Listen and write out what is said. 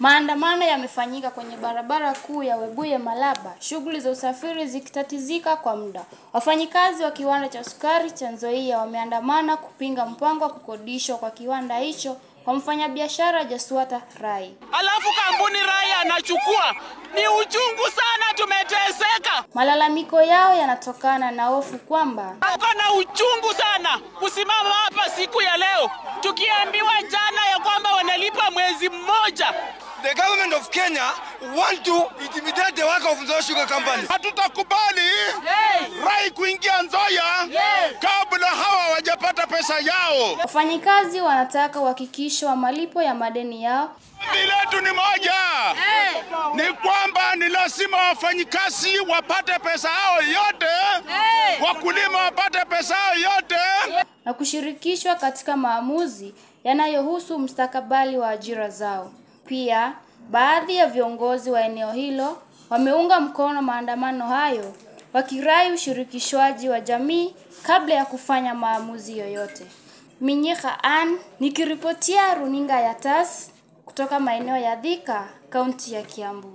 Maandamano yamefanyika kwenye barabara kuu ya Webuye Malaba, shughuli za usafiri zikitatizika kwa muda. Wafanyikazi wa kiwanda cha sukari cha Nzoia wameandamana kupinga mpango wa kukodishwa kwa kiwanda hicho kwa mfanyabiashara Jaswata Rai. Alafu kampuni Rai anachukua. Ni uchungu sana, tumeteseka. Malalamiko yao yanatokana na hofu kwamba tuko na uchungu sana kusimama hapa siku ya leo tukiambiwa jana ya kwamba wanalipa mwezi mmoja. The government of Kenya want to intimidate the work of Nzoia Sugar Company. Hatutakubali Rai kuingia Nzoia kabla hawa wajapata pesa yao. Wafanyikazi wanataka uhakikisho wa malipo ya madeni yao. Ombi letu ni moja, ni kwamba ni lazima wafanyikazi wapate pesa yao yote, wakulima wapate pesa yao yote, na kushirikishwa katika maamuzi yanayohusu mustakabali wa ajira zao. Pia, baadhi ya viongozi wa eneo hilo wameunga mkono maandamano hayo, wakirai ushirikishwaji wa jamii kabla ya kufanya maamuzi yoyote. Minyiha Ann, nikiripotia runinga ya TAS kutoka maeneo ya Thika, kaunti ya Kiambu.